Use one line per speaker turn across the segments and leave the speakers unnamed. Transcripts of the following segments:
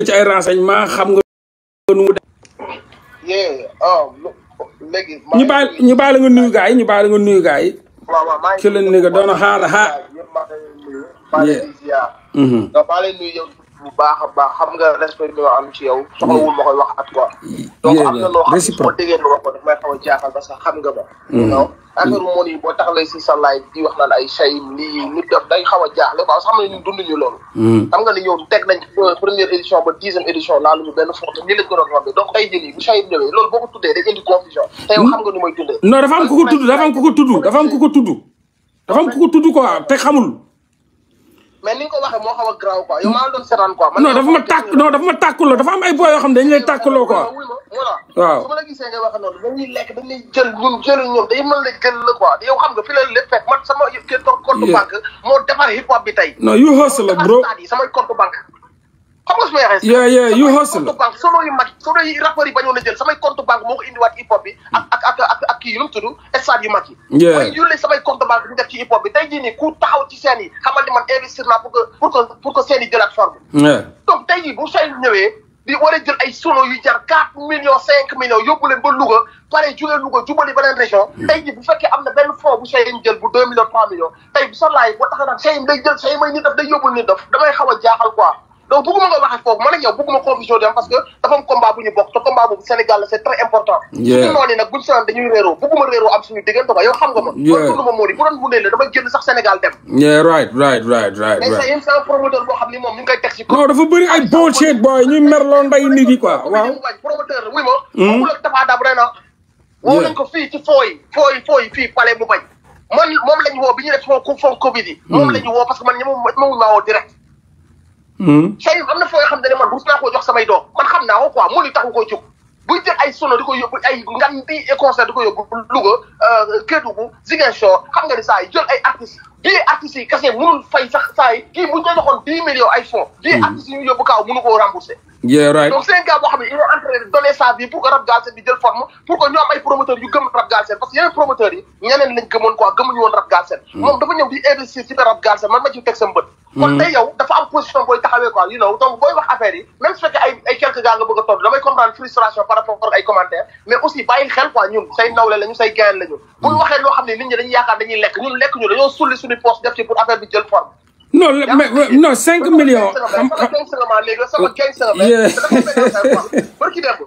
ci ay renseignement xam nga nu mu
léegi
ñu baal nga nuyu gaay ñu baal nga nuyu gaay ci leen ni nga doon xaar
nga baa leen nuyu yow bu baax a baax xam nga respect bi ma am ci yow soxlawul ma koy wax at quoi donc am na loo xam ne boo déggee nga wax ko daf may xaw a jaaxal parce que xam nga ma non affaire moon yi boo taxalee si sa live di wax naan ay shayim lii nit def day xaw a jaaxle quoi xam nga ñun dunduñu loolu xam nga ni ñëw teg nañ première édition ba 10e édition laalu ñu benn photo ñi lañ ko doon rombé donc tey jël yi bu shayim ñëwee loolu boo ko tuddee day indi confusion te yow xam nga ni may dundee
non dafa am ku ko tudd dafa am ku ko tudd dafa am ku ko tudd dafa am ku ko tudd quoi te xamul
mais ni nga ko waxee moo xaw a grave quoi yow maa ngi doon seetaan quoi.
non dafa ma tàkk non dafa ma tàkkuloo dafa am ay boy yoo xam ne dañu lay tàkkuloo quoi.
waaw su ma la gisee ngay waxee noonu dañuy lekk dañuy jël ñun jël ñoom day mën la jël la quoi yow xam nga fi la lépp fekk man sama compte banque moo defar hip hop bi tey.
non you hustle la bro.
samay compte banque. xam nga su ma waxee.
yeah you hustle la
compte banque solo yu mag solo yi rapport yi bañoon a jël samay compte banque moo ko indiwaat hip hop bi ak kii yu nu mu tudd stade yu mag yi. mooy yullee samay compte banque bi ñu def ci hip hop bi tey jii nii ku taxaw ci seen yi xamal ni man investir naa pour que seen yi jëlaat forme. donc tey jii bu seen ñëwee di war a jël ay solo yu jar 4 millions 5 millions yóbbu leen ba Louga pare jógee Louga jubali beneen région. tey jii bu fekkee am na benn fond bu seen jël bu 2 millions 3 millions tey bu sa laay boo tax naan seen day jël seen may nit daf day yóbbul nit daf damay xaw a jaaxal quoi. donc bëgguma nga waxee foofu man ak yow bëgguma confusion dem parce que dafa am combat bu ñu bokk te combat boobu Sénégal la c'est très important. suñu noonu nag buñu sonal dañuy réeroo bëgguma réeroo am suñu diggante ba yow xam nga ma. man dund ma moo di bu doon wundee la damay génn sax Sénégal dem.
right.
mais sa yéen sa promoteur boo xam ni moom ñu ngi koy teg ci.
non dafa bëri ay bullshit boy ñuy merloo nday nit yi quoi waaw.
promoteur la wuy ma. amul ak Tafa Dab Rena. woo nañ ko fii ci fooy fii palais mu bañ. moom lañ woo bi ñu def fond Covid yi. moom lañu woo parce que man ñoom maa woo direct. Chayim am na foo xam ne man rus naa koo jox samay doom man xam naa ko quoi moo li taxu koo jóg buy jël ay sono di ko yóbbu ay ngan di concert di ko yóbbu Louga Kédougou Ziguinchor xam nga ni saa yi jël ay artistes yi kese mënul fay sax saa yi kii buñ ko joxoon 10 millions ay fonds artistes yi ñu yóbbu kaaw mënu koo rembourser donc c'est un gars boo xam ne il est en train de donner sa vie pour que rap galsen bi jël forme pour que ñu am ay promoteurs yu gëm rap galsen parce que yeneen promoteurs yi ñeneen lañ gëmoon quoi gëmuñu woon rap galsen moom dafa ñëw di investir ci rap galsen man ma ci teg sa mbët kon tey yow dafa am position booy taxawee quoi you know donc booy wax affaire yi même su fekkee ay quelques gars nga bëgg a toll damay comprendre frustration par rapport ak ay commentaires mais aussi bàyyi xel quoi ñun say nawle lañu say gain lañu buñ waxee loo xam ne nit ñi dañuy yaakaar dañuy lekk ñun lekk ñu dañoo sulli suñu poche def ci pour affaire bi jël forme
non non 5 millions
sama gang sama barki demb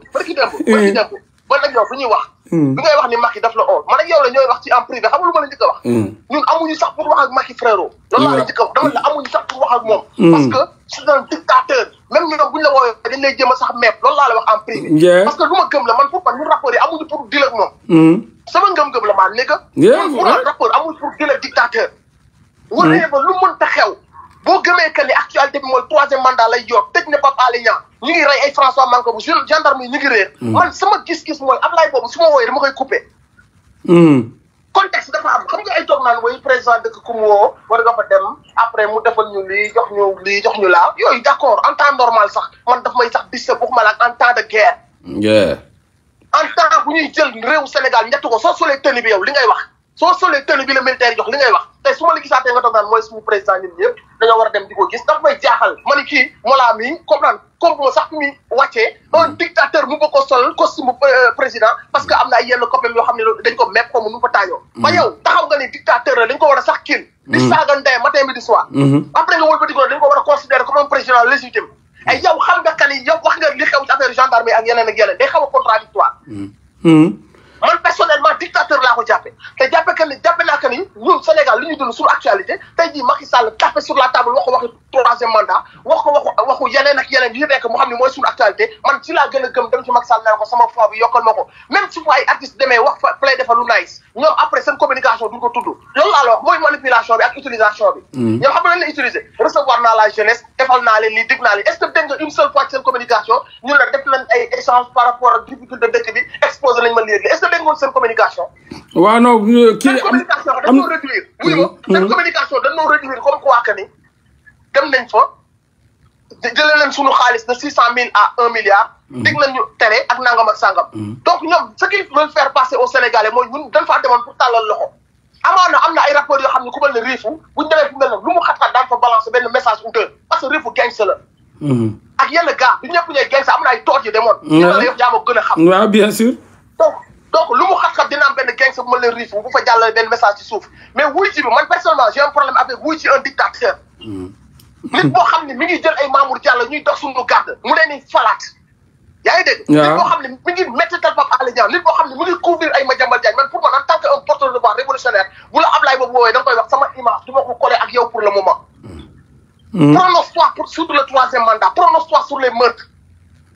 ba nag yow bu ñuy wax bi ngay wax ni Macky daf la oo man ak yow la ñooy wax ci en privé xamul lu ma la njëkk a wax ñun amuñu sax pour wax ak Macky frérot loolu laa la njëkk a wax dama la amuñu sax pour wax ak moom parce que c'est un dictateur même ñoom bu ñu la woowee dañ lay jëm a sax meeb loolu laa la wax en privé parce que lu ma gëm la man pour man ñu rapport yi amuñu pour dil ak moom sama ngëm-ngëm la maa nekk man pour man rapport amuñu pour dil ak dictateur waree ba lu mënta xew boo gëmee que ni actualité bi mooy 3e mandat lay yor tëj na Pape Alé Niang ñu ngi rey ay François Mancabou gendarme yi ñu ngi réer man sama gis-gis mooy Ablaye boobu su ma wooyee dama koy coupé contexte dafa am xam nga ay toog naan way président dëkk ku mu woo war nga fa dem après mu defal ñu lii jox ñu laa yooyu d'accord en temps normal sax man daf may sax disturb waxuma la en temps de guerre en temps bu ñuy jël réew Sénégal ñett ko soo solee tenue bi yow li ngay wax soo solee tenue bi la militaire jox li ngay wax tey su ma la gisaatee nga toog naan mooy suñu président ñun ñëpp dañoo war a dem di ko gis daf may jaaxal ma ni kii Mollah mi comprendre comme ma sax mi wàccee un dictateur mu ko sol costume président parce que am na ay yenn copains yoo xam ne dañ ko mepp ko mu nu fa taajoo ba yow taxaw nga ni dictateur la dañ ko war a sax kiin di saaga ndey matin midi soir après nga wëlbati ko dañ ko war a considérer comme un président légitime ay yow xam nga kan yow wax nga li xew ci affaire gendarmerie ak yeneen day xaw a contradictoire man personnellement dictateur laa ko jàppe te jàppe naa que ni ñun Sénégal li ñu dund suñu actualité tey jii Macky Sall tapé sur la table waxu 3e mandat waxu yeneen ak yeneen yi nekk mu xam ne mooy suñu actualité man ci laa gën a gëm dem ci Macky Sall naan ko sama fond bi yokkal ma ko même su fa ay artistes demee wax fa play defal lu nice ñoom après seen communication duñ ko tudd loolu laa la wax mooy manipulation bi ak utilisation bi ñoom xam nga lan la utiliser recevoir naa la jeunesse defal naa leen lii dig naa leen est-ce que dégg nga une seule fois seen communication ñun la def nañ ay échange par rapport ak difficulté dëkk bi exposé nañ ma léegi est-ce que dégg nga seen communication
waaw non kii
seen communication dañoo réduire wuy ma seen communication dañoo réduire comme quoi que ni dem nañ fa jëlee leen suñu xaalis de 600 000 à 1 milliard dig nañ ñu tere ak nangam ak sangam donc ñoom ce qu'ils veulent faire passer aux Sénégalais mooy ñun dañ faa demoon pour tàllal loxo amaana am na ay rapports yoo xam ne ku mel ne Riifu buñ demee fu mel ne lu mu xat-xat daan fa balancer benn message ou deux parce que Riifu gangster la ak yenn gars du ñëpp ñooy gangster am na ay toot yu demoon. ñu la yox yaa ma gën a xam.
waaw bien sûr.
donc lu mu xat-xat dina am benn gangster bu ma leen riif bu fa jàllale benn message ci suuf mais wuy ci bi man personnellement j'ai un problème avec wuy ci un dictateur. nit boo xam ne mi ngi jël ay Mamour Diallo ñuy dox suñu garde mu leen di falaat. yaa ngi dégg. nit boo xam ne mi ngi méttital Pape Alé Niang nit boo xam ne mi ngi couvrir ay Madiambal Diagne man pour man en tant que un porteur de voix révolutionnaire bu la Ablaye boobu woowee da nga koy wax sama image du ma ko coller ak yow pour le moment. Prononce-toi sur le 3e mandat prononce-toi sur les meurtres.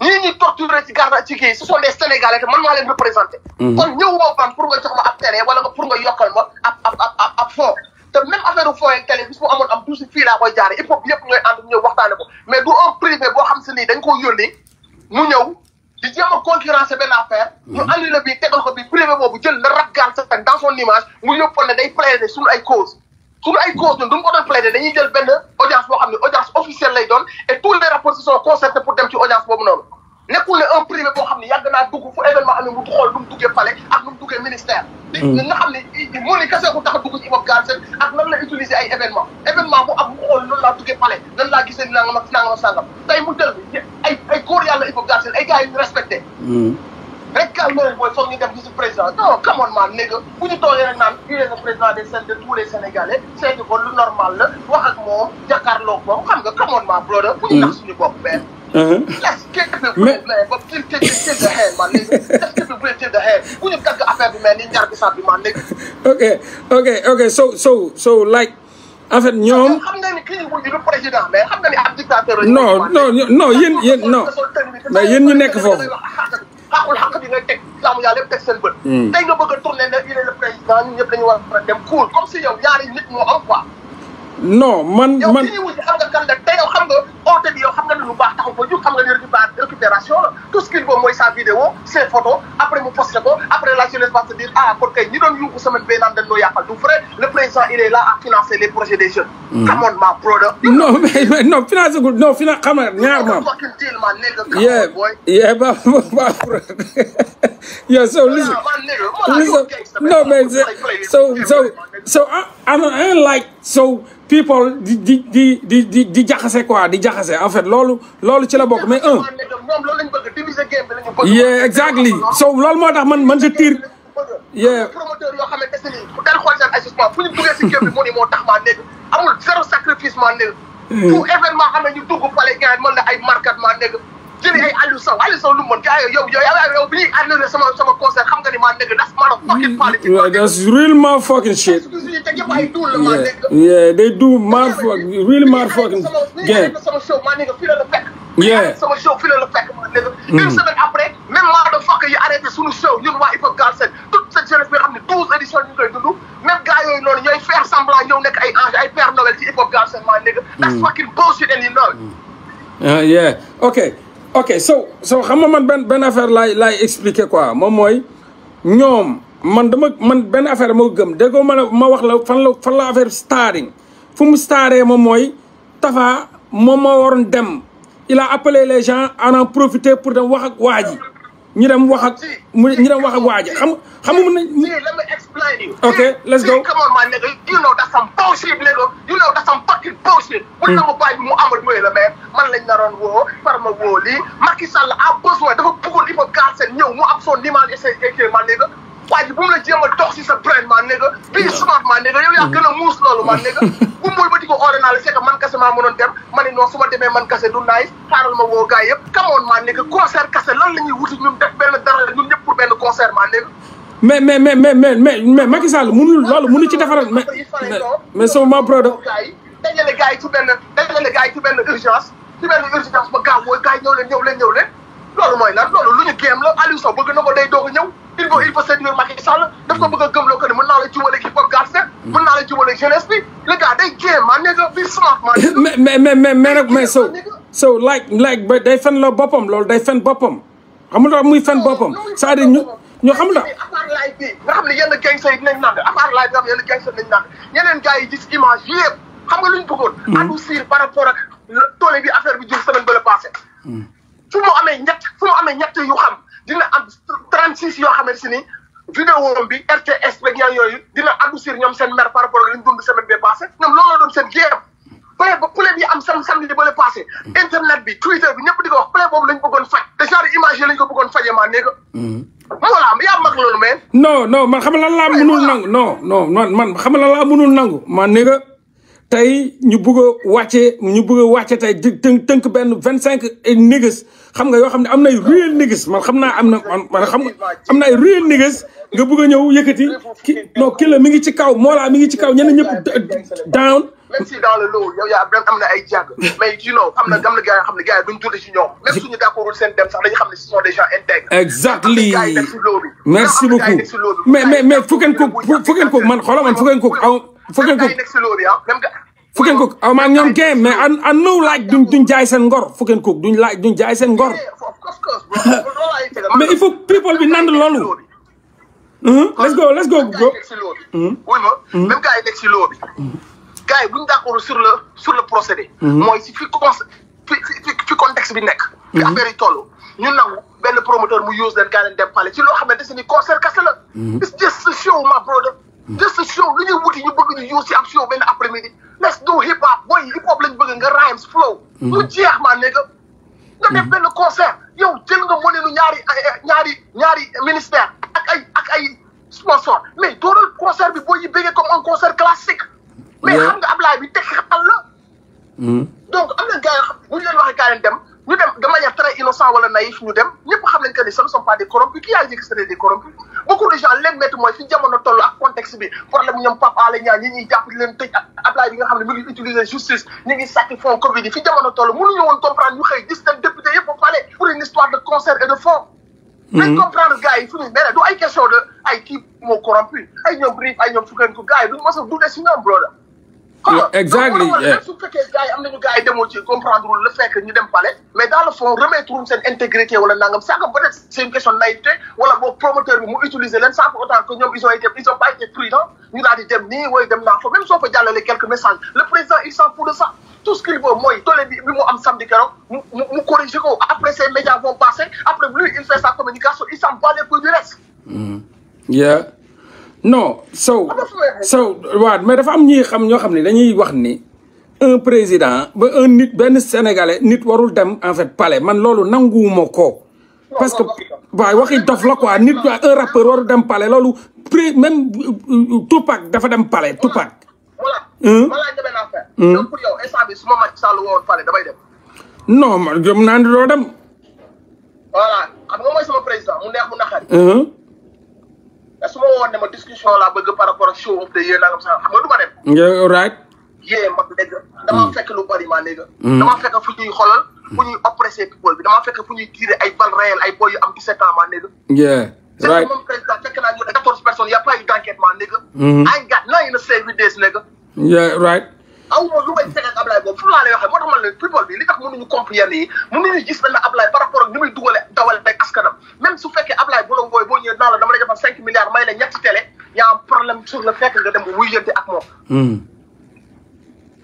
ñii ñuy torturer ci garde ci kii ce sont des Sénégalais te man maa leen représenté. kon ñëwuma fan pour nga jox ma ab télé wala pour nga yokkal ma ab fond. te même affaire fond ak télé bis mu amoon am tuuti fii laa koy jaare il faut yëpp ñooy ànd ñëw waxtaane ko mais du un privé boo xam si nii dañ ko yónni mu ñëw di jéem a concurrencer benn affaire. ñu annulé bi tegal ko bi privé boobu jël na rab gaal sa dans son image mu yóbboon ne day plaider suñu ay cause suñu ay cause ñun duñ ko doon plaider dañuy jël benn audience boo xam ne audience officielle lay doon et tous les rapports se sont concertés pour dem ci audience boobu noonu nekkul ne un privé boo xam ne yàgg naa dugg fu événement amee mu xool nu mu duggee palais ak nu mu duggee ministère. nga xam ne moo ni kese ku tax a dugg ci Ibob Galsen ak nan la utiliser ay événement bu am mu xool noonu laa duggee palais nan laa gisee nangam ak nangam sangam tey mu jël ay góor yàlla Ibob Galsen ay gars yu ñu respecté. rek calme leen booy foog ñu dem gisi président non come on man nigga bu ñu toogee rek naan il est le président des de tous les Sénégalais seeti ko lu normal la wax ak moom jàkkaarloog moom xam nga come on man brother bu ñu nax suñu bopp benn. Let's keep it real, man. But till the head, man, nigga. Let's keep it real till the head. Bu ñu tagg affaire bi man ni ñaar bi sax bi man nigga.
Okay. So like en fait ñoom.
xam nga ni kii wuñ di du président mais xam nga ni ab dictateur.
non yéen non mais yéen ñu nekk foofu.
xaqul bi ngay teg jaamu yàlla lépp teg seen bët. tey nga bëgg a tourner ne il est le président ñun ñëpp dañu war a dem cool comme si yow ñaari nit moo am quoi.
non man
yow kii wuñ xam nga kan la te yow xam nga oote bi yow xam nga ne lu baax taxul ko jóg xam nga ne récupération la tout ce qu'il veut mooy sa vidéo ses photos après mu posté ko après la jeunesse va se dire ah kon kay ñi doon yuuxu semaine bee naan dañ noo yàqal du vrai le président il est là à financer les projets des jeunes. come on my brother.
non financé ko non xam nga ñaar maam. yeah so listen no man so I don't like so people di jaxase quoi di jaxase en fait loolu ci la bokk mais yeah exactly so loolu moo tax man je tire yeah
promoteur yoo xamante ne nii dañ xool seen assistant fu ñu duggee si géej bi mu ni moo tax maa nekk amul zéro sacrifice maa nekk fu événement xam ne ñu dugg pale gars mën na ay marquat maa nekk jëli ay Aliou Sow lu mu mën gars yow bi ñuy annulé sama concert xam nga ni maa nekk that's motherfucking politics.
That's real motherfucking shit. Yeah, they do really motherfucking game.
sama show maa nekk fii la fekk.
Yeah.
sama show fii la fekk maa nekk. une semaine après même motherfucker yi arrêté suñu show ñun waa Ibob Galsen toute cette jeunesse bi nga xam ne 12 éditions ñu koy dund même gars yooyu noonu ñooy faire semblant ñëw nekk ay ange ay père Noël ci Ibob Galsen maa nekk. that's fucking bullshit and you know it.
Yeah, ok so xam nga man benn affaire laay expliquer quoi moom mooy ñoom man benn affaire moo gëm déggoo ma wax la fan la affaire starting fu mu staré moom mooy Tafa moom moo waroon dem il a appelé les gens à en profiter pour dem wax ak waa ji ñu dem wax ak waa ji xam mun nañ.
let me explain you.
Okay, let's go.
Come on, my nigga. You know that's some bullshit, nigga. You know that's some fucking bullshit. Bu ñu ko bàyyi mu amal mooy la mais man lañ naroon woo par ma woo lii Macky Sall a besoin dafa bëggoon Ibob Galsen ñëw mu am son image et ses écrits, ma nigga. waa ji bu mu la jéem a dox si sa brain, ma nigga. Be smart, ma nigga. yow yaa gën a muus loolu, ma nigga. bu mu ba di ko ordonné c'est que man kese maa mënoon dem ma ne non su ma demee man kese du nice xaaral ma woo gars yëpp. Come on, ma nigga. concert kese lan la ñuy wuti ñun def benn dara ñun ñëpp pour benn concert, ma nigga.
mais Macky Sall mënu ci defaral mais so ma brother
dajale gars yi ci benn urgence ba gaaw mooy gars yi ñëw leen loolu mooy lan loolu lu ñu géem la Aliou Sow bëgg na ko day doog a ñëw il faut séduire Macky Sall daf ko bëgg a gëmloo ko ne mën naa la jubale ki Ibob Galsen mën naa la jubale jeunesse bi le gars day géem maa nekk bi smart maa
mais so like ba day fen la boppam loolu day fen boppam xam nga muy fen boppam c'est-à-dire ñu xam la
à part live bi nga xam ne yenn gangster yi dinañ nang à part live nga xam ne yenn gangster dinañ nang yeneen gars yi gis image yëpp xam nga lu ñu bëggoon adoucir par rapport ak toole bi affaire bi jur semaine ba la passé fu mu amee ñett yu xam dina am 36 yoo xamante si ni vidéo bi RTS beeg ñaan yooyu dina adoucir ñoom seen mer par rapport ak li ñu dund semaine bee passé ñoom loolu la doon seen géem play bi am samedi ba le passé internet bi Twitter bi ñëpp di ko wax play boobu lañ bëggoon faj te genre image lañ ko bëggoon fajee maa nekk voilà yaa mag loolu mais
non man xam nga lan laa mënul nangu non man xam nga lan laa mënul nangu maa nekk tey ñu bëgg a wàcce tey tënk benn 25 niggas xam nga yoo xam ne am na ay real niggas man xam naa am na ay real niggas nga bëgg a ñëw yëkkati kii la mi ngi ci kaw Mollah mi ngi ci kaw ñenn ñëpp down.
même si dans le lot yow yaa am na ay jàng mais you know am na gars yoo xam ne gars yi duñ tuuti ci ñoom même suñu d'accordul seen dem sax dañu xam ne ce sont des gens intègres.
exactly merci beaucoup mais fukkeen ko man xoolal man fukkeen ko aw maa ñoom game mais I know like duñ jaay seen ngor fukkeen ko duñ jaay seen ngor mais il faut people bi nand loolu. let's go bro.
même gars yi nekk si loo bi. gars yi bu ñu d'accord sur le procédé. mooy si fi contexte bi nekk. fi affaire yi toll ñu nangu benn promoteur mu use leen gaa leen dem pale ci loo xamante ni concert kese la. it's just a show my brother. just a show lu ñuy wuti ñu bëgg ñu use ci ab show benn après midi. let's do hip hop booy hip hop lañ bëgg nga rhymes flow. mu jeex maa nekk nga def benn concert yow jël nga mëneenu ñaari ministère ak ay sponsor mais dooral concert bi booy yi bëggee comme un concert classique. mais xam nga Ablaye bi teg xatal la. donc am na gars yoo xam bu ñu leen waxee gars yi dem ñu dem de manière très innocent wala naïf ñu dem ñëpp xam nañ que ni ce ne sont pas des corrompus qui a dit que c'était des corrompus beaucoup de gens leen métti mooy fi jamono toll ak contexte bi problème ñoom Pape Alé Niang ñi ñuy jàpp di leen tëj ak Ablaye bi nga xam ne mi ngi utiliser justice ñu ngi sàcc fonds Covid yi fi jamono toll mënuñu woon comprendre ñu xëy 17 députés yëpp au palais pour une histoire de concert et de fonds. nañ comprendre gars yi fu ñu mais du ay question de ay kii moo corrompu ay ñoom Brief ay ñoom fukkeen ko gars yi duñu mos a dute si ñoom brother.
exactly
même su fekkee gars yi am nañu gars yi demoo ci comprendre le fait que ñu dem palais mais dans le fond remettre seen intégrité wala nangam ça que peut-être c'est une question de naïveté wala boobu promoteur bi mu utiliser leen sans pour autant que ñoom ils ont pas été prudents ñu daal di dem nii wooy dem naa fa même soo fa jàllale quelques messages le président il s'en fout de ça tout ce qu'il veut mooy tolle bi mu am samedi keroog mu corriger ko après ces médias vont passer après lui il fait sa communication il s'en bat les couilles du reste.
yeah non so waaw mais dafa am ñoo xam ne dañuy wax ni un président ba un nit benn sénégalais nit warul dem en fait palais man loolu nanguwuma ko parce que waaye waxi dof la quoi nit un rappeur warul dem palais loolu même Tupac dafa dem palais Tupac.
voilà. ma laaj demee naa faire. donc pour yow instant bi su ma Macky Sall woon palais damay dem.
non man gëm naa ne doo dem.
voilà xam nga mooy sama président mu neex mu naqari. te su ma woon ne ma discussion laa bëgg par rapport ak show of the year nangam sax xam nga du ma dem.
yeah right.
yee ma dégg damaa fekk lu bari maa dégg. damaa fekk fu ñuy xoolal fu ñuy oppressé people bi damaa fekk fu ñuy tiré ay balles réelles ay boy yu am 17 ans maa dégg.
yeah right.
moom président fekk naa ñu 14 personnes y' a pas eu d'enquête maa dégg. I got 9 days nigga.
yeah right.
aw ma lu may fekk ak Ablaye boobu fu laa lay waxee moo tax man leen people bi li tax mënuñu comprendre yi mënuñu gis benn Ablaye par rapport ak ni muy dawale ak askanam même su fekkee Ablaye bu la ngooy boo ñëwee naa la dama lay defal 5 milliards may la ñetti télé yaa am problème sur le fait que nga dem ba wuyante ak moom.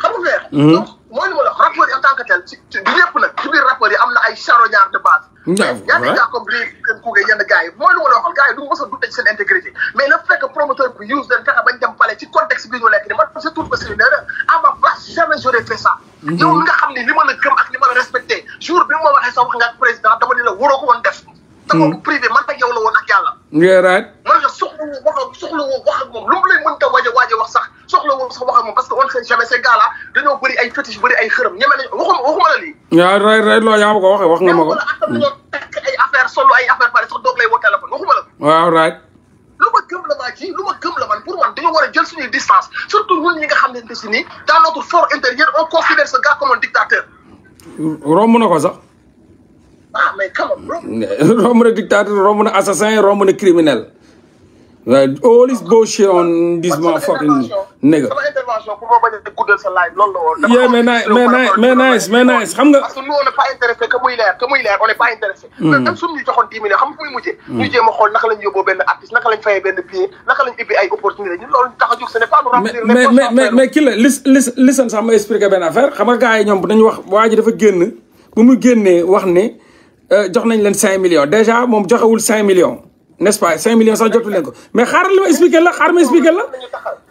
xam nga feer donc mooy li ma la wax rapport yi en tant que tel ci ñëpp nag ci biir rapport yi am na ay charognard de base. yaa ngi gaa comme Brief kenn ku yenn gars yi mooy lu ma la waxal gars yi du mos a dute ci seen intégrité mais le fait que promoteur bi use leen fexe bañ dem palais ci contexte bi ñu nekk ni man je trouve que c'est une erreur à ma place jamais j'aurais fait ça. yow mi nga xam ne li ma la gëm ak li ma la respecté jour bi ma waxee sa wax nga ak président dama ni la waroo ko woon def. te moom privé man ak yow la woon ak yàlla. man nga soxla woo wax ak moom lu mu lay mënta waaj a wax sax soxla woo sax wax ak moom parce que on sait jamais ces gars là dañoo bëri ay fétiche bëri ay xërëm ñeme nañu waxuma la lii.
yaa ray loo yaa ma ko waxee wax nga ma ko.
dañoo takk ay affaire solo ay affaire pare sax doog lay woo téléphone waxuma la.
waaw right.
lu ma gëm la maa ji lu ma gëm la man pour man dañoo war a jël suñuy distance surtout ñun ñi nga xam ne si nii dans notre fort intérieur on considère ce gars comme un dictateur.
romb na ko sax.
ah mais come on bro.
romb na dictateur romb na assassin romb na criminel. waaye all this bullshit on this motherfucking nigga.
sama intervention pour ma bañ a guddal sa live loolu la woon.
yeah mais nice xam nga.
parce que nous on n'est pas intéressé que muy leer on n'est pas intéressé. même suñu ñu joxoon 10 millions xam nga fu muy mujjee. ñu jéem a xool naka lañ yóbboo benn artiste naka lañ fayee benn billet naka lañ ubbi ay opportunité ñun loolu tax a jóg ce n'est pas nous remplir
mais kii la listen sax ma expliqué benn affaire xam nga gars yi ñoom dañu wax waa ji dafa génn bu mu génnee wax ne jox nañ leen 5 millions déjà moom joxewul 5 millions. n'est-ce pas 5 millions sax jotu leen ko mais xaaral ma expliquer la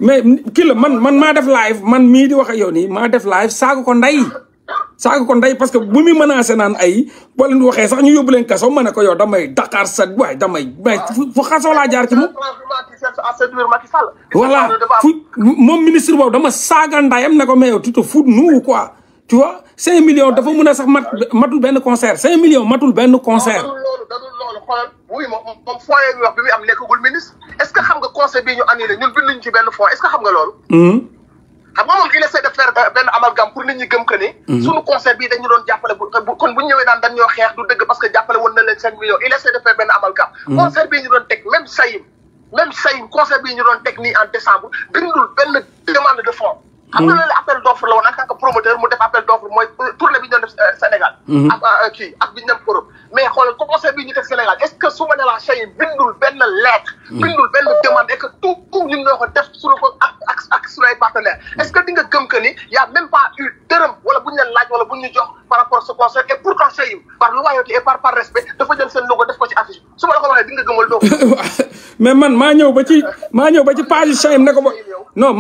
mais kii la man maa def live man mii di wax ak yow nii maa def live saaga ko ndey parce que bu muy menacé naan ay boo leen waxee sax ñu yóbbu leen kaso ma ne ko yow damay Dakar sa waay damay fu xasoo laa jaar ci moom voilà moom ministre boobu dama saaga ndayam ne ko mais yow tu te fous de nous quoi tu vois 5 millions dafa mun a sax matul benn concert 5 millions matul benn concert
oui moom fonds yi ñu wax bi muy am nekkagul ministre est-ce que xam nga conseil bii ñu annulé ñun binduñ ci benn fonds est-ce que xam nga loolu xam nga moom il essaie de faire benn amalgame pour nit ñi gëm que ni suñu conseil bii dañu doon jàppale kon bu ñu ñëwee daan dañ ñoo xeex du dëgg parce que jàppale woon na leen 5 millions il essaie de faire benn amalgame conseil bii ñu doon teg même sayim conseil bii ñu doon teg nii en décembre bindul benn demande de fonds xam nga loolu appel d'offre la woon en tant que promoteur mu def appel d'offre mooy tournée bi ñu doon def Sénégal ak bi ñu dem Europe mais xoolal conseil bi ñu teg Sénégal est-ce que su ma ne la Chahine bindul benn lettre bindul benn demande et que tout ñun ñoo ko def suñu ko ak suñu ay partenaires est-ce que di nga gëm que ni y a même pas eu dërëm wala bu ñu leen laaj wala bu ñu jox par rapport à ce conseil et pourtant Chahine par loyauté et par respect dafa jël seen logo def ko ci affiche su ma la ko waxee di nga gëmal doo
mais man maa ñëw ba ci page Chahine ne ko ba non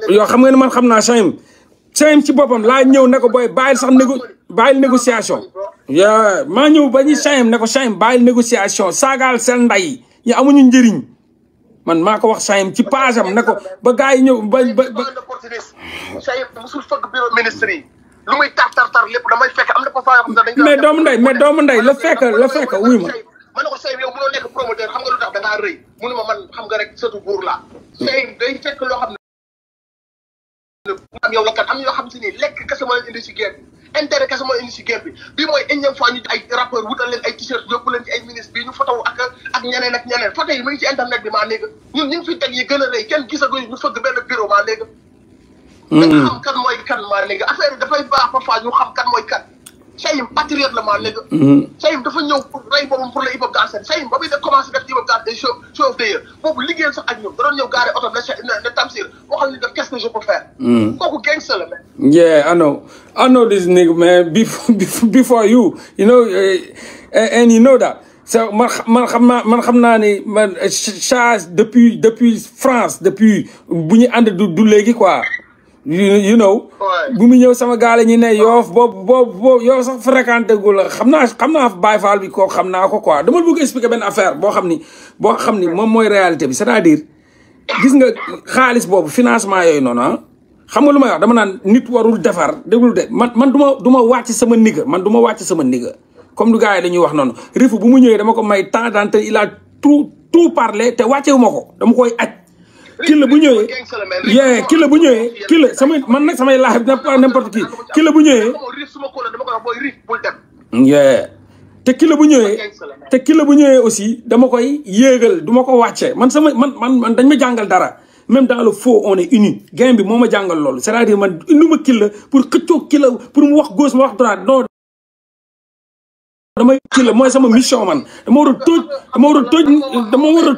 yoo xam nga ne man xam naa Chahine ci boppam laa ñëw ne ko booy bàyyil sax bàyyil négociation yaa maa ñëw ba ñu Chahine ne ko Chahine bàyyil négociation saagaal seen nday yi amuñu njëriñ man maa ko wax Chahine ci page am ne ko ba gars yi ñëw ba
Chahine musul fëgg bureau ministre yi lu muy tar lépp damay fekk am na parfois yoo xam ne dañ
mais doomu ndey la fekk wuy ma
ne ko Chahine yow mënoo nekk promoteur xam nga lu tax da ngaa rëy mënu ma man xam nga rek surtout buur laa Chahine day fekk loo xam ne am yow la kat am na yoo xam si ni lekk kese moo leen indi si game bi intérêt kese moo leen indi si game bi bii mooy énième fois ñu ay rappeurs wutal leen ay t-shirt yóbbu leen ci ay ministre bii ñu photo ak ñeneen photo yi mu ngi ci internet bi maa léegi ñun ñu ngi fi teg yi gën a rëy kenn gisaguñu ñu fëgg benn bureau maa léegi dañu xam kan mooy kan maa léegi affaire yi dafay baax parfois ñu xam kan mooy kan Chahine patriote la maa léegi Chahine dafa ñëw pour rey boobu pour le hip hop Galsen Chahine ba muy def commencé def hip hop Galsen show of the year boobu liggéeyal sax ak ñoom da doon ñëw gaare oto ne Tamsir waxal ni def qu'est-ce que je peux faire kooku gangster la man
yeah I know this nigga man before you know and you know that so man xam naa ni man charge depuis France depuis bu ñu ànd du léegi quoi you know bu mu ñëw sama gaale ñi ne yoof boobu yow sax fréquenté gu la xam naa Baye Fall bi kooku xam naa ko quoi dama bëgg expliquer benn affaire boo xam ni moom mooy réalité bi c'est-à-dire gis nga xaalis boobu financement yooyu noonu xam nga lu may wax dama naan nit warul defar déglu de man du ma wàcc sama nigga comme du gars yi dañuy wax noonu rifu bu mu ñëwee dama ko may temps d'antenne il a tout parlé te wàccewu ma ko dama koy aj kii la bu ñëwee kii la man nag samay live n'importe qui kii la bu ñëwee te kii la bu ñëwee aussi dama koy yéegal du ma ko wàcce man dañ ma jàngal dara même dans le faux on est uni game bi moo ma jàngal loolu c'est-à-dire man indi ma kii la pour xëccoo kii la pour mu wax gauche ma wax droite non damay kii la mooy sama mission man dama war a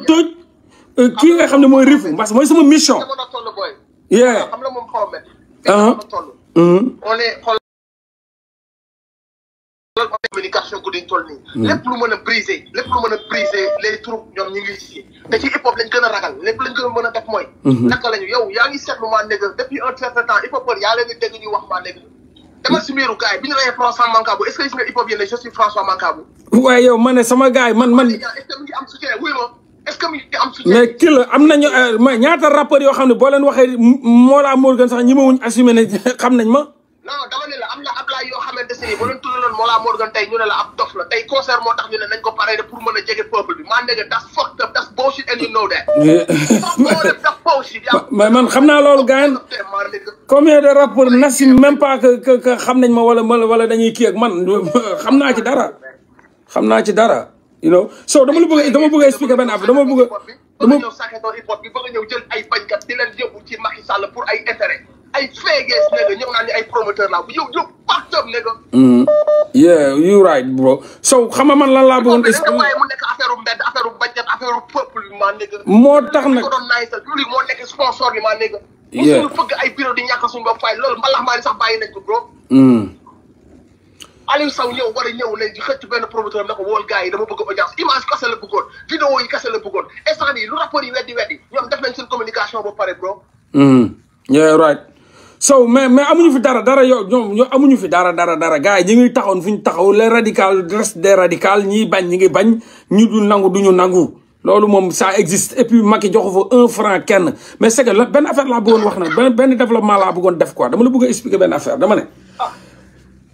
tóoj kii nga xam ne mooy rifu parce que mooy sama mission. yeah.
communication gu diñ toll nii. lépp lu mën a briser les troupes ñoom ñu ngi ci te ci hip hop lañ gën a ragal lépp lañ gën a mën a def mooy. naka lañu yow yaa ngi seetlu maa nekk depuis un certain temps hip hop yaa leen di dégg ñuy wax maa nekk. demal si miiru gars yi bi ñu reyee François Mancabou est-ce que gis nga hip hop yéen je suis François Mancabou.
waaye yow ma ne sama gars yi man.
est-ce que mi ngi am soutien wuy ma. est-ce que mi ngi am soutien.
mais kii la am nañu ñaata rappeurs yoo xam ne boo leen waxee Mollah Morgun sax ñi ma wuñ assumé ne xam nañ ma.
non dama ne la am na Ablaye yoo xamante ne boo leen tuddaloon Mollah Morgun tey ñu ne la ab dof la tey concert moo tax ñu ne nañ ko paree pour mën a jege peuple bi maa ngi that's fucked up that's bullshit and you know that. that's bullshit.
mais man xam naa loolu gars yi combien de rappeurs n'assument même pas que xam nañ ma wala dañuy kii ak man xam naa ci dara. you know so dama bëgg a expliquer benn affaire dama
ñëw saxetoo hip hop bi bëgg a ñëw jël ay bañkat di leen yóbbu ci Macky Sall pour ay intérêt ay fégees ne ñëw naa ni ay promoteur la bu yow partout ne
yeah you right bro so xam nga man lan laa bëggoon expliquer
waaye mu nekk affaire u mbedd affaire u bañkat affaire u peuple bi maa nekk
moo tax nag
ko doon naay sa public moo nekk sponsor bi maa nekk musuñu fëgg ay bureau di ñàkk suñu bopp fay loolu mbalax maa ni sax bàyyi nañ ko bro Aliou Sow ñëw war a ñëw leen di xëcc benn promoteur ne ko wool gars yi dama bëgg audience image kese la bëggoon vidéo yi kese la bëggoon instant yi lu rapport yi weddi ñoom def nañ seen communication ba pare bro.
Yeah right. So mais amuñu fi dara yow ñoom amuñu fi dara gars yi ñi ngi taxawoon fi ñu taxaw les radicaux reste des radicaux ñi bañ ñi ngi bañ ñu du nangu duñu nangu loolu moom ça existe et puis Macky joxu fa 1 franc kenn mais c'est que la benn affaire laa bëggoon wax nag benn développement laa bëggoon def quoi dama la bëgg a expliquer benn affaire dama ne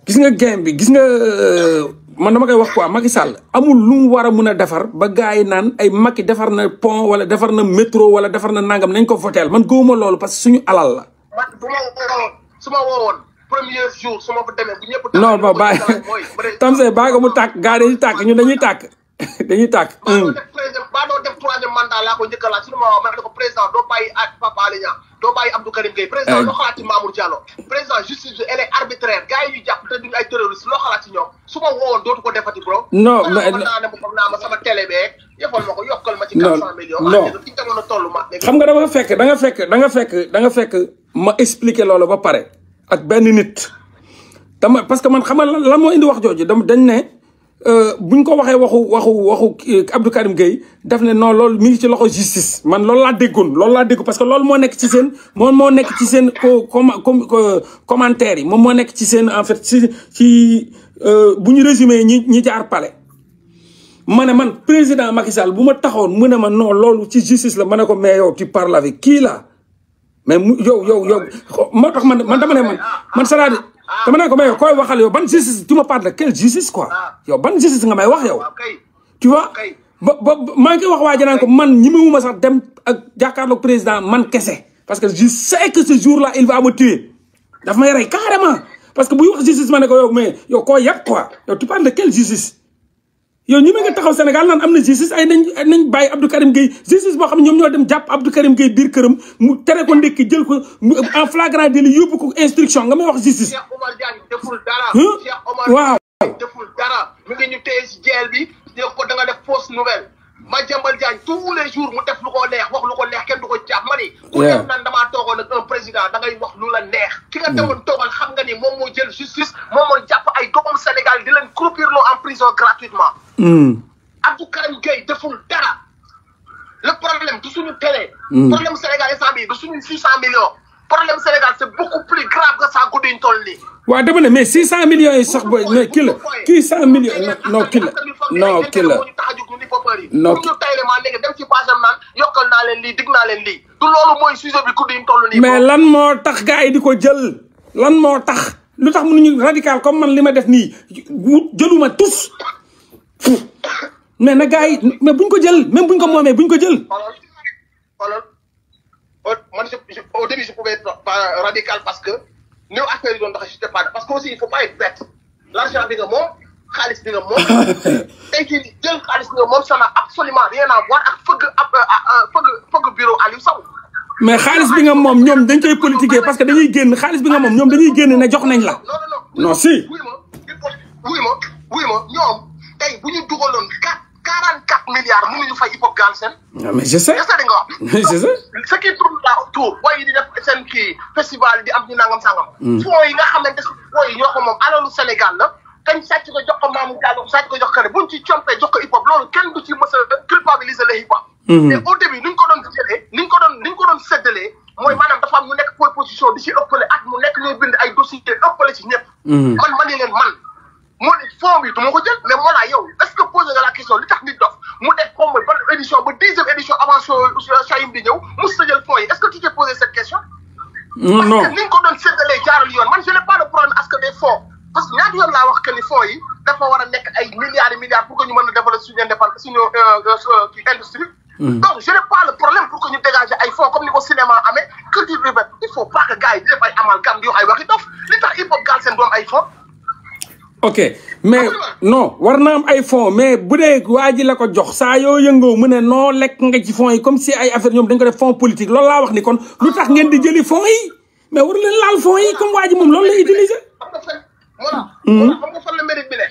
gis nga game bi gis nga man dama koy wax quoi Macky Sall amul lu mu war a mun a defar ba gars yi naan ay Macky defar na pont wala defar na métro wala defar na nangam nañ ko voteel man gëwuma loolu parce que suñu alal la.
man su ma woowoon premier jour su ma fa demee bu ñëpp.
non ba bàyyi Tamsir bàyyi ko mu tàkk gars yi dañuy tàkk ñun dañuy tàkk dañuy tàkk.
baa doo def troisième mandat laa ko njëkk a laaj su ma wax ma ne ko président doo bàyyi ak Papa Alé Niang doo bàyyi Abdou Karim Gueye président loo xalaat ci Mamour Diallo président justice bi elle est arbitraire gars yi ñu jàpp te duñu ay terroristes loo xalaat ci ñoom su ma woowoon dootu ko defati bro.
non mais
naa ne ma sama télé beeg yëppal ma ko yokkal ma ci 400 millions.
non
fi jamono toll ma.
xam nga da nga fekk ma expliquer loolu ba pare ak benn nit dama parce que man xam nga lan moo indi wax jooju dañ ne buñ ko waxee waxu Abdou Karim Gueye daf ne non loolu mi ngi ci loxo justice man loolu laa déggoon parce que loolu moo nekk ci seen commentaire yi moom moo nekk ci seen en fait ci bu ñu résumé ñi jaar palais ma ne man président Macky Sall bu ma taxoon mu ne ma non loolu ci justice la ma ne ko mais yow tu parles avec qui là mais yow moo tax man dama ne man c'est-à-dire dama ne ko mais yow koy waxal yow ban justice tu me parles de quelle justice quoi yow ban justice nga may wax yow tu vois ba maa ngi koy wax waa ji naan ko man ñi ma sax dem ak jàkkaarloog président man kese parce que je sais que ce jour-là il va me tuer daf may rey carrément parce que buy wax justice ma ne ko yow mais yow koo yàpp quoi yow tu parles de quelle justice yow ñi ma nga taxaw Sénégal naan am na justice ay nañ bàyyi Abdou Karim Gueye justice boo xam ne ñoom ñoo dem jàpp Abdou Karim Gueye biir këram mu tere ko ndekki jël ko en flagrant délit yóbbu ko instruction nga may wax justice.
Cheikh Omar Diagne deful dara.
Cheikh Omar
Diagne deful dara mi ngi ñu téye si jeel bi yow ko da nga def fausse nouvelle Madiambal Diagne tous les jours mu def lu ko neex wax lu ko neex kenn du ko jàpp ma ni. ku def naan damaa toogoon ak un président da ngay wax lu la neex. ki nga demoon toogal xam nga ni moom moo jël justice moom moo jàpp ay doomu Sénégal di leen croupirloo en prison gratuitement. Abdou Karim Gueye deful dara le problème du suñu télé. problème Sénégal instant bii du suñu 600 millions. problème Sénégal c'est beaucoup plus grave que ça guddi ñu toll nii.
waaw dama ne mais 600 millions yi sax booy mais kii la kii 100 millions non kii la non kii la non
ñu tayle maa léegi dem ci page am naan yokkal naa leen lii dig naa leen lii du loolu mooy sujet bi guddi ñu toll nii.
mais lan moo tax gars yi di ko jël lan moo tax lu tax mënuñu radical comme man li ma def nii jëluma tous mais na gars yi mais buñ ko jël même buñ ko moomee buñ ko jël.
xoolal man au début je pouvais être radical parce que néew affaire yi doon tax j'étais pas parce que aussi il faut pas être bête l'argent bi nga moom xaalis bi nga moom tey jii jël xaalis bi nga moom ça n'a absolument rien à voir ak fëgg bureau Aliou Sow.
mais xaalis bi nga moom ñoom dañ koy politiquer parce que dañuy génn xaalis bi nga moom ñoom dañuy génn ne jox nañ la. non si.
wuy ma ñoom tey bu ñu dugaloon 44 milliards mënuñu fay hip hop Galsen.
mais je sais.
est-ce que di nga wax.
mais je sais.
ce qui tourne là autour booy yi di def seen kii festival di am ñu nangam sangam. fonds yi nga xamante ne booy yi ñoo ko moom alalu Sénégal la kañ sàcc ko jox ko Mamour Diallo sàcc ko jox ko buñ ci compee jox ko hip hop loolu kenn du ci mës a culpabiliser le hip hop. mais au début ni ñu ko doon jëlee ni ñu ko doon séddalee mooy maanaam dafa am ñu nekk pole position di ci ëppale at mu nekk ñuy bind ay dossiers ëppale ci ñëpp. man ni leen man. moo ne fond bi du ma ko jël mais Mollah yow est-ce que posé nga la question li tax nit dof mu def comme ban édition ba 10e édition avant Chahim di ñëw mos sa jël fonds yi est-ce que tu t'es posé cette question.
non
parce que ni nga ko doon séddalee jaarul yoon man je n'ai pas de problème à ce que des fonds parce que ñaata yoon laa wax que ni fonds yi dafa war a nekk ay milliards et milliards pour que ñu mën a développer suñu indépendance suñu industrie. donc je n'ai pas le problème pour que ñu dégager ay fonds comme ni ko cinéma amee culture urbaine il faut pas que gars yi di def ay amalgame di wax ay waxi dof li tax hip hop Galsen doon ay fonds.
ok mais non war na am ay fonds mais bu dee waa ji la ko jox saa yoo yëngoo mu ne noo lekk nga ci fonds yi comme si ay affaire ñoom dañ ko def fonds politique loolu laa wax ni kon lu tax ngeen di jëli fonds yi mais war leen laal fonds yi comme waa ji moom loolu lay utiliser.
xam nga fan la mérite bi ne.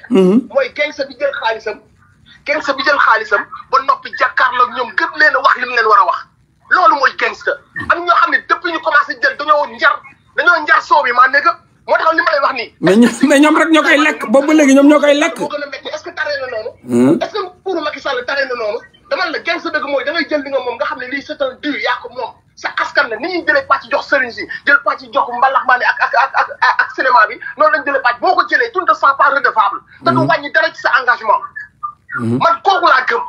mooy gangster bi jël xaalisam ba noppi jàkkaarloog ñoom gën leen a wax li mu leen war a wax loolu mooy gangster am ñoo xam ne depuis ñu commencé jël dañoo njar soo bi maa nekk moo tax li ma lay wax nii.
mais ñoom rek ñoo koy lekk boobu ba léegi ñoom ñoo koy lekk.
moo gën a métti est-ce que taree na noonu. est-ce que nguuru Macky Sall taree na noonu. dama la gën sa dëgg mooy da ngay jël li nga moom nga xam ne lii c'est un dû yaa ko moom sa askan la ni ñuy jëlee pàcc jox sëriñ si jël pàcc jox mbalax maane ak cinéma bi noonu lañ jëlee pàcc boo ko jëlee tout ne sent pas redevable. te du wàññi dara ci sa engagement. man kooku laa gëm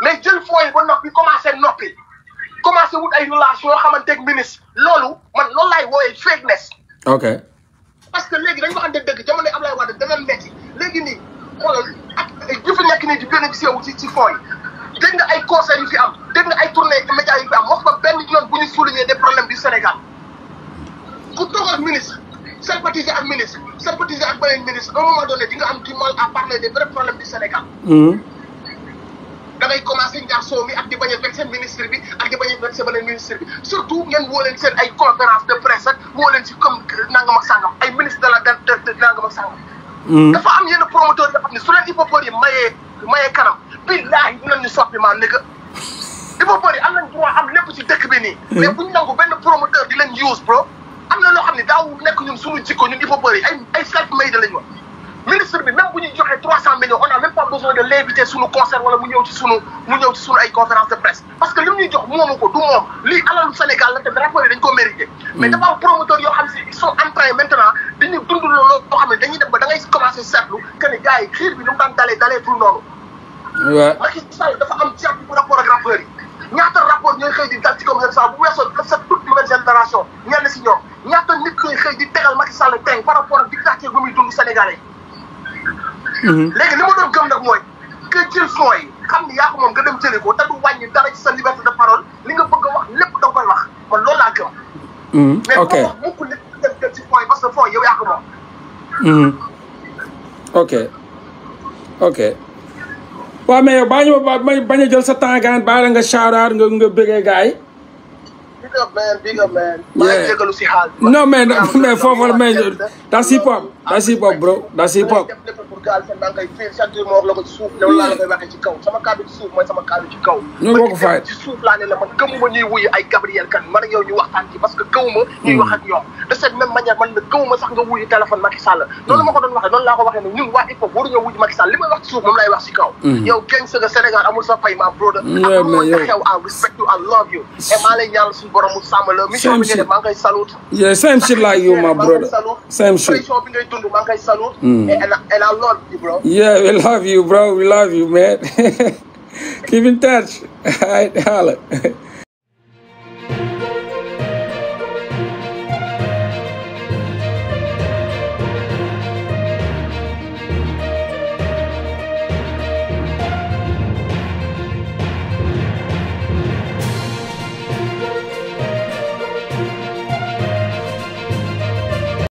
mais jël fonds yi ba noppi commencé wut ay relation yoo xamanteeg ministre loolu man loolu laay wooyee fakeness.
ok.
parce que léegi dañu waxante dëgg jamono Ablaye Wade dana metti léegi nii xoolal ak yu fi nekk nii di bénéficié wu ci fonds yi dégg nga ay conseils yu fi am dégg nga ay tournées médias yu fi am wax ba benn yoon bu ñu souligner des problèmes du Sénégal ku toog ak ministre sympathiser ak ministre sympathiser ak beneen ministre à un moment donné di nga am du mal à parler des vrais problèmes du Sénégal. da ngay commencé njaar soo mi ak di bañ a vexé ministre bi ak di bañ a vexé beneen ministre bi surtout ngeen woo leen seen ay conférence de presse ak woo leen si comme nangam ak sangam ay ministre de la nangam ak sangam. dafa am yenn promoteur yoo xam ne su leen hippopore yi mayee kanam billaahi dinañ ñu soppi maa nekk hippopore yi am nañ droit am lépp ci dëkk bi nii. mais bu ñu nangu benn promoteur di leen use bro am na loo xam ne daaw nekk ñun suñu jikko ñun hippopore yi ay self-made lañ wax. ministre bi même bu ñu joxee 300 millions on n'a même pas besoin de l'inviter suñu concert wala mu ñëw ci sunu ay conférence de presse parce que li mu ñuy jox moomu ko du moom lii alalu Sénégal la te rapport yi dañ ko mérité. mais dafa am promoteur yoo xam si ils sont en train maintenant dañuy dund loolu loo xam ne dañuy dem ba da ngay commencé seetlu que ne gars yi xiir bi nu mu daan dalee pour noonu. waaw Macky Sall dafa am jàpp bu rapport ak rappeurs yi ñaata rapport ñooy xëy di dal ci comme ça bu weesoo cette toute nouvelle génération ñenn si ñoom ñaata nit ñooy xëy di tegal Macky Sall tey par rapport ak dictature bu muy dund Sénégalais léegi li ma doon gëm nag mooy que jël son yi xam ni yaa ko moom nga dem jëlee ko te du wàññi dara ci sa liberté de parole li nga bëgg a wax lépp da nga koy wax man loolu laa gëm. mais boo wax mukk nit dem jël ci fond yi parce que fond yow yaa ko moom.
ok. waaw mais yow baa ñu bañ a jël sa temps gaan baa la nga charaar nga bëggee gars yi.
big up man. maa ngi jégalu si xaal.
non mais foofu la mais that's hip hop bro that's hip hop.
gaal seen maa ngi koy fii chaque jour ma wax la ko ci suuf loolu laa la koy waxee ci kaw sama kàddu ci suuf mooy sama kàddu ci kaw.
ñu bokk ko fay
ci suuf laa ne la man gëmuma ñuy wuyu ay Gabriel Kane man ak yow ñu waxtaan ci parce que gëmuma ñuy wax ak ñoom de cette même manière man la gëmuma sax nga wuyu téléphone Macky Sall noonu ma ko doon waxee noonu laa ko waxee ne ñun waa hip hop waruñoo wuyu Macky Sall li may wax ci suuf moom lay wax ci kaw. yow geng sa Sénégal amul sa fay ma brother. ak lu ma xew I respect you I love you. et maa lay ñaanal suñu borom mu sàmm la mission bi nga def maa ngi koy salute.
yeah same shit like you my brother same shit.
pression bi ngay dund maa ngi koy salute. and I love you bro.
Yeah, we love you, bro. We love you, man. Keep in touch. All right, holla.